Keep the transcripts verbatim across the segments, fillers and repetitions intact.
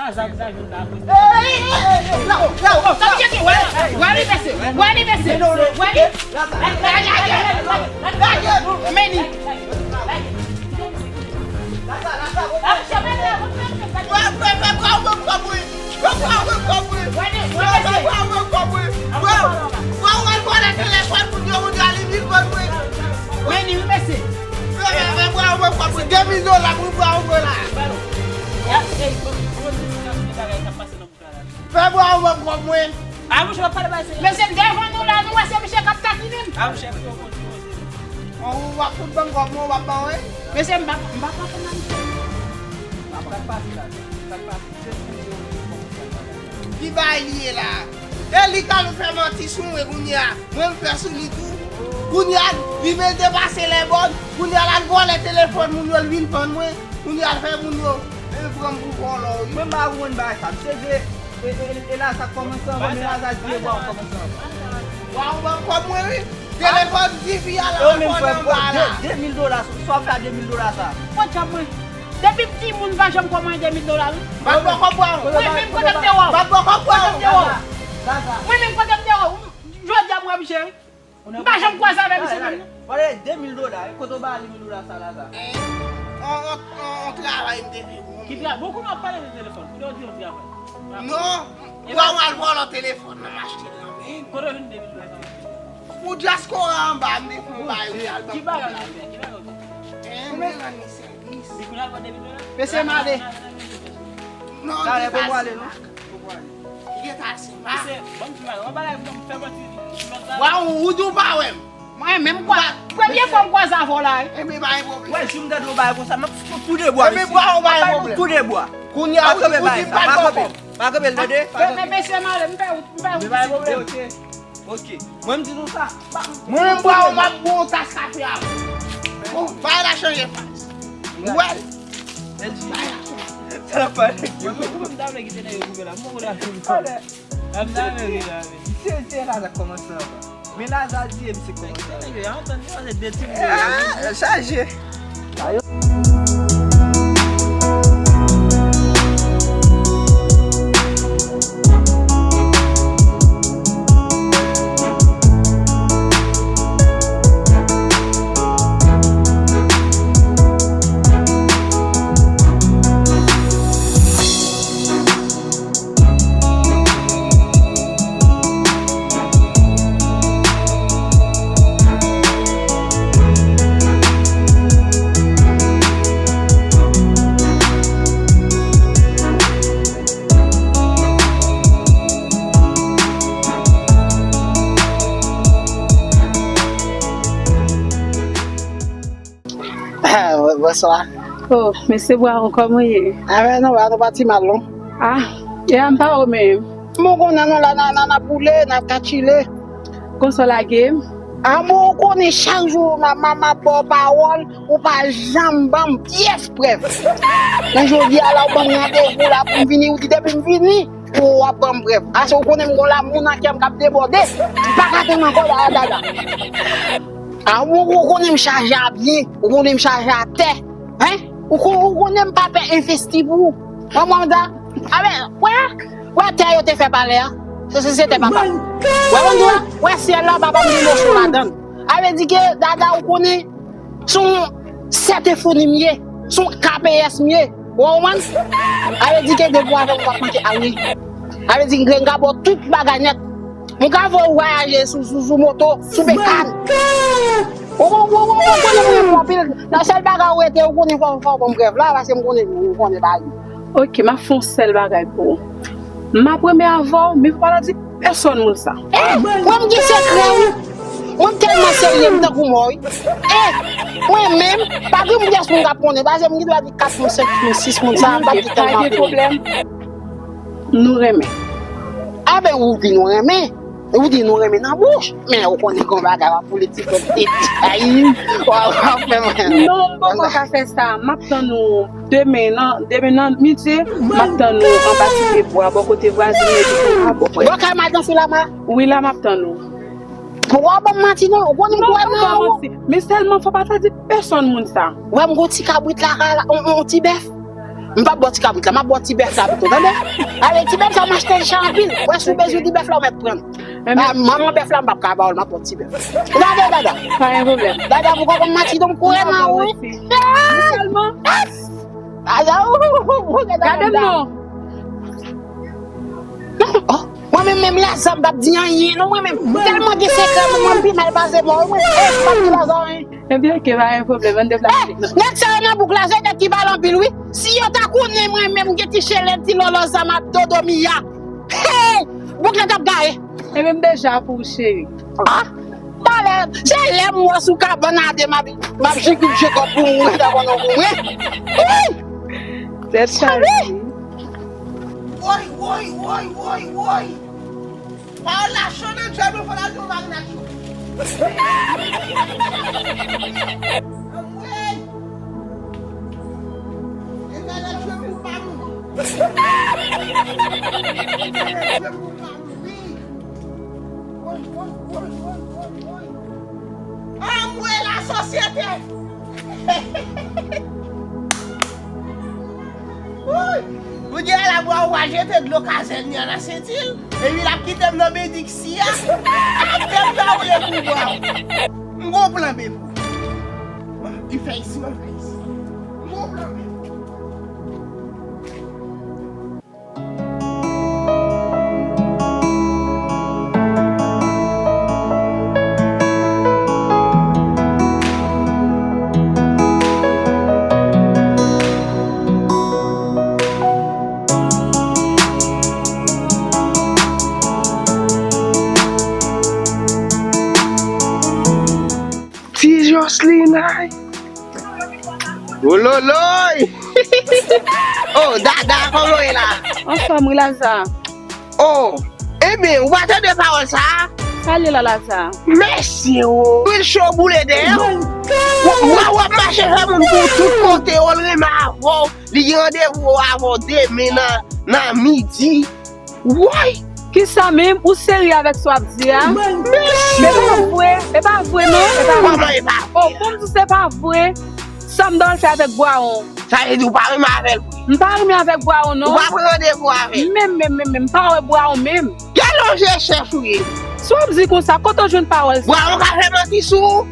Wè li mesye, wè li mesye, wè li. Meni. Meni wi mesye. Fè, fè, fè bwa mwen kòb mwen. De mil dola pou bwa mwen la. Fè bwa mwen kòb mwen. Mesye, m devan nou la, nou wè se misye k ap takinen m. Ou w ap fout ban m kòb mwen, ou p ap ban mwen. Mesye, m pa, m pa pran pou nan misye. Ki bagay li ye la? E li k al fè manti sou mwen kounye a. Mwen m fè sou li tou. Kounye a, li mete pase lèbòn. Kounye a, l al vòlè telefòn moun yo, l vin vann mwen. Kounye a, l fè moun yo, e, pran m pou vòlò, wi. Mwen m pa konprann bagay sa. M sezi, e, e, e, e la sa kòmanse anvan, men la sa di e bwa kòmanse anvan. Bwa ou ban m kòb mwen, wi. Telefòn ti fi a la, yo menm fè anba la. De mil dola, sa w fè a de mil dola sa? Pran djab mwen. Depi m timoun, m pa janm kòb mwen de mil dola, wi. M ap bò kòb bwa ou. Mwen menm kote m te wè w. M ap bò kòb bwa ou. Kote m te wè w. Mwen menm kote m te wè w. Jodi a m wè misye, wi. M pa janm kwaze avè misye menm, non. Pale de mil dola, wi. Kote w ba de mil dola sa la sa? On, on, on, on travay m te fè pou mwen. Ki travay? Bon, kounye a w ap pale nan telefòn. Kounye a w di yon travay. Non. Bwa ou al vòlò telefòn nan, m achte l nan men. Kote w jwenn de mil dola sa? Pou dyaspora anba, m te fè yon bagay, ou te al ban m kòb la. Ki bagay ou te fè? Ki bagay ou te fè? Hein, m te rann li sèvis. Li kounye a al vòlò de mil dola? Mesye m ale. Non, li te al Senmak. Li te al Senmak. Mesye, ban m di bagay, w ap bagay pou m fè manti lòt la. Wa, ou, ou di w pa wè m. Mwen menm kwa, premye fwa m kwaze avè w la, wi. Ebyen, pa gen pwoblèm. Wè, jou m gade w bagay konsa, m ap fout tou de bwa, mesye. Ebyen, bwa, ou pa gen pwoblèm. Tou de bwa. Kounye a, ou di, ou di m pa gen pwoblèm. Pa kanpe l, tande? Men, men, mesye m ale, m fè wout, m fè wout. Ebyen, pa gen pwoblèm. Ok. Ok. Mwen, m di nou sa. Mwen menm bwa ou m ap bwè yon tas kafe a. Bon, bagay la chanje faz. Ou wè l? Bagay la chanje. Sa la pale. Mwen, mwen, mwen, m ta vle kite nèg yo koupe la. Mwen, mwen, mwen, mwen. M ta vle ri la, men. Se, se la sa kòmanse anvan. Men la sa di, e misye kòmanse anvan. Nèg yo antann, yo se de timoun. Ah, chaje. Ah, bonswa. Oh, mesye Bwawon, kòman w ye? Avè nou, a nou pa ti mal, non. Ah, e a m pa ou menm. Bon, konnen nou la, n a, n a, n ap boule, n ap katchile. Konsa w lage m? Ah, bon, ou konnen chak jou, m a, m a, m ap ba w pawòl, ou pa janm ban m pyès prèv. Men jodi a la, ou ban m randevou la pou m vini, ou di depi m vini, ou ap ban m prèv. Ase ou konnen m gon lanmou nan kè m k ap debòde. M pa ka tann ankò, dada, dada. A, ou, ou konnen m chaje a byen, ou konnen m chaje a tè. Hein? Ou kon-, ou konnen m pa pè envesti pou ou. Mwen, mwen, da, a, men, wè, wè tè yo te fè palè a. Se, se, se tè papa m. Wè, mwen di w, wè syèl la, papa m gen moso ladan l. A vle di ke, dada, ou konnen, se yon sèten founi m ye, se yon K P S m ye. Ou konprann? A vle di ke depi w avè m, ou p ap manke anyen. A vle di, m ka ba w tout bagay nèt. M ka fè w vwayaje sou, sou, sou moto, sou bekàn. Ou, ou, ou, ou, ou konnen mwen renmen w anpil. Nan sèl bagay ou rete, ou konnen fò, fò w ban m prèv la, paske m konnen, m konnen bagay. Ok, m ap fè yon sèl bagay pou ou. M ap renmen avè w, men fò pa di pèsonn moun sa. Eh, mwen m gen sekrè, wi. Mwen m tèlman serye, m tankou mò, wi. Eh, mwen menm, pa gen moun, pyès moun k ap konnen, paske m gen dwa di kat moun, senk moun, sis moun, sa, m p ap di tèlman anpil. Pa gen pwoblèm. Nou renmen. A ben, ou di nou renmen. Ou di nou renmen nan bouch. Men ou konnen gon bagay w ap boule ti frè m. Ay, w ap, w ap fè mwen. Non, m poko ka fè sa. M ap tann ou demen nan, demen nan midi. M ap tann ou anba ti pye bwa, bò kote vwazin yo, epi konsa, bò frè. Bò kay madan Silama? Wi, la m ap tann ou. Pou w ap ban m manti, non, ou konnen m kwè nan ou. Men sèlman, fò pa ta di pèsonn moun sa. Ou wè m gon ti kabrit lakay la, on, on ti bèf. M p ap ba w ti kabrit la, m ap ba w ti bèf la pito, tande? Ale, ti bèf sa, m achte l chè anpil. Wè, si w bezwen ti bèf la, w mèt pran l. Manman bèf la, m p ap ka ba w l, m ap ba w ti bèf. Gade, Dada. Pa gen pwoblèm. Dada, pou konprann manti, donk, koure nan ou. Sèlman. Dada, ou, ou, ou, ou, Dada. Gade m non. Oh, mwen menm, menm Laza, m p ap di anyen, non, mwen menm. M tèlman gen sekrè, mwen, mwen pi mal pase mò, mwen. Eh, m p ap di Laza anyen. Ebyen, oke, pa gen pwoblèm, ann deplase. Eh, nèg sa yo nan bouk la, se nèg ki pale anpil, wi. Si yo ta konnen mwen menm, gen ti chelè, ti lòlò sa, m ap dodo miya. Hey, bouk la t ap gaye. Ebyen, m deja pou ou, cheri. Ah, talè, se lè m wè sou kabann ade, m ap, m ap jikip jikòp pou ou, mwen ta konnen pou mwen. Wi! Tèt chaje. Woy, woy, woy, woy, woy. Pawòl la cho nan djòl mwen, fò l al jwe marinad cho. Anmwey! Etènèl jwe pou pa mouri. Etènèl jwe pou pa mouri. Woy, woy, woy, woy, woy, woy. Anmwey lasosyete! Woy! Pou di ala bwa ou va jete dlo kazèn li an nan senti l, epi l ap kite m nan bendiksyon. Ap fè m pa woule pou bwa ou. M gon plan B pou ou. Li fè isi, mwen fè isi. M gon plan B pou ou. Ti Joslina. Wololoy! Oh, Dada, kòman w ye la? Anfòm, wi, Laza. Oh, ebyen, ou pa tande pawòl sa a? Sa l ye la, Laza? Mesye, o! Lwil cho boule dèyè w. Wa, wa, w ap mache fè moun pou tout kote, o, l renmen avè w. Li gen randevou avè w demen nan, nan midi. Woy! Kisa menm? Ou serye avèk sa w ap di a? Mesye! E pa vre, e pa vre non, e pa vre. Kòman e pa vre? Oh, bon, m di se pa vre. Sa m ta pral fè avèk bwawon? Sa vle di ou pa renmen avè l vre? M pa renmen avèk bwawon non. Ou pa pran randevou avè l? Menm, menm, menm, menm, m pa wè bwawon menm. Gade yon vye chèch ou ye. Sa w ap di konsa, kote w jwenn pawòl sa? Bwawon ka fè manti sou ou?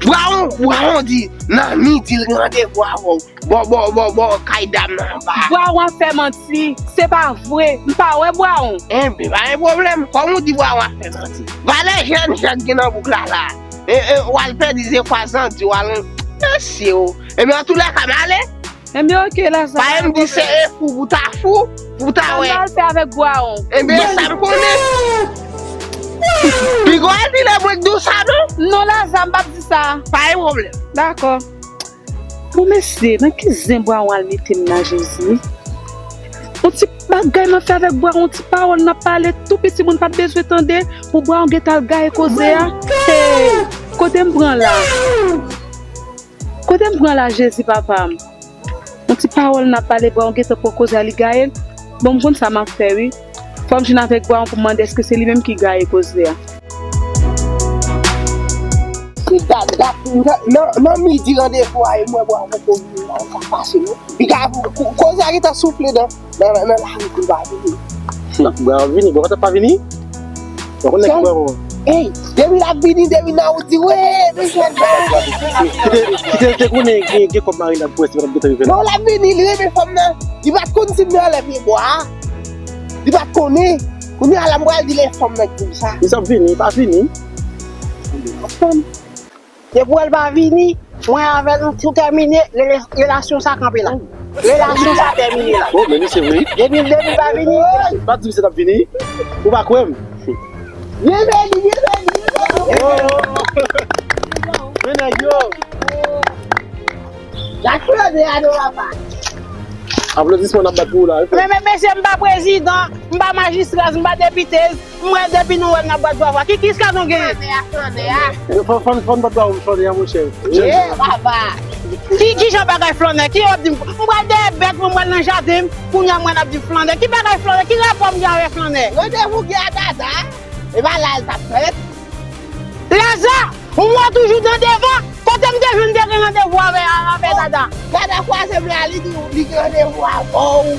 Bwawon, bwawon di, nan midi l gen randevou avè w. Bò, bò, bò, bò, kay dam nan anba. Bwawon ap fè manti. Se pa vre. M pa wè bwawon. Enben, pa gen pwoblèm. Kòm ou di bwawon ap fè manti. Valè jèn jan k gen nan bouk la la. E, e, w al pèdi ze kwa zandi, w al ren-, mesye o. Enben, antoulèka, m ale. Enben, oke, Laza. Pa m di se e fou pou ta fou, pou ta wè. Sa m al fè avèk bwawon? Enben, sa m konnen. Piga w al di lè mwen k di w sa, non? Non, Laza, m p ap di sa. Pa gen pwoblèm. Dakò. Bon, mesye, nan ki zen bwawon al mete m nan Jezi? Yon ti bagay m ap fè avèk bwawon, yon ti pawòl n ap pale, tou piti moun pa t bezwen tande, pou bwawon gentan al gaye koze a. Hey! Kote m pran la? Kote m pran la, Jezi, papa m? Yon ti pawòl n ap pale, bwawon gentan pran koze a, li gaye l. Bon, m konn sa m ap fè, wi. Fò m jwenn avèk bwawon pou m mande èske se li menm ki gaye koze a. Se dat, dat, nan, nan midi randevou a, e mwen bwawon poko vini la, sa pase non. Li ka, ko-, koze a gentan soufle nan, nan, nan lari pou l pa vini. Bwawon vini, bwawon pa vini? Ou konnen ki bwawon? Ey, depi l ap vini, depi nan wout di, wi, mesye. Kite, kite l te konnen gen, gen kòb marinad pou wè si l ap gentan rive la. Non, l ap vini, li renmen fanm nan. Li pa t konn si m nan anlè pye bwa a. Li pa t konnen. Kounye a la, m pral di l e fanm nan ki di m sa. Li ap vini, li pa vini. Fanm. Depi w wè l pa vini, mwen avè l, nou tou tèmine, rele-, relasyon sa kanpe la. Relasyon sa tèmine la. Oh, men misye vre. Depi, depi l pa vini. Pa di misye t ap vini. Ou pa kwè m? Byenveni, byenveni, byenveni. Oh, oh, oh. Men nèg yo. Gad flannè a non, papa. Aplodisman n ap bat pou ou la, wi, frè. Men, men, mesye, m pa prezidan, m pa majistra, m pa depite. M wè depi nou wè n ap bat bwawon. Ki, ki eskadwon genyen? Flannè a, flannè a. Fò, fò, fò n bat bwawon flannè a, monchè. Ye, papa. Ki, ki jan bagay flannè? Ki w ap di m? M pral dèyè bèt mwen, m pral nan jaden m. Kounye a mwen ap di flannè. Ki bagay flannè? Ki rapò m gen avèk flannè? Randevou gen a Dada. E pa la l t ap fèt. Laza, ou wè toujou nan devan. Kote m te jwenn te gen randevou avè, avè Dada? Dada. Dada kwaze men a, li di li gen randevou avè w.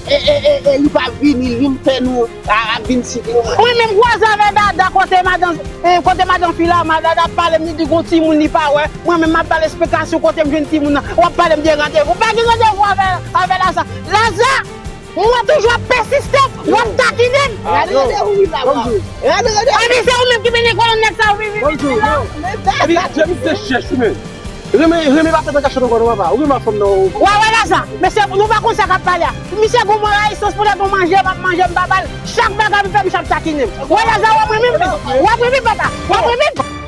E, e, e, e li p ap vini, li m fè nou a, ap vin site. Mwen menm kwaze avè Dada kote madan, e, kote madan fi la, ma Dada ap pale m, li di gon timoun li pa wè. Mwen menm m ap ba l esplikasyon kote m jwenn timoun nan. W ap pale m de randevou. Pa gen randevou avè, avè Laza. Laza, mwen toujou ap pèsiste, w ap takinen m. Gade randevou wi la, wa. Gade randevou. Epi se ou menm ki mennen kolòn nèg sa, wi, wi, wi. Epi James se chèch ou menm. Renmen, renmen pa fèt an kachèt ankò non papa. Ou renmen fanm nan ou. Wa wè Laza, mesye nou pa konn sa k ap pale a. Misye gon mwen rayisans pandan gon manje m ap manje m pa ba l. Chak bagay m fè misye ap takinen m. Wè Laza w ap renmen m vit. W ap renmen papa. W ap renmen m.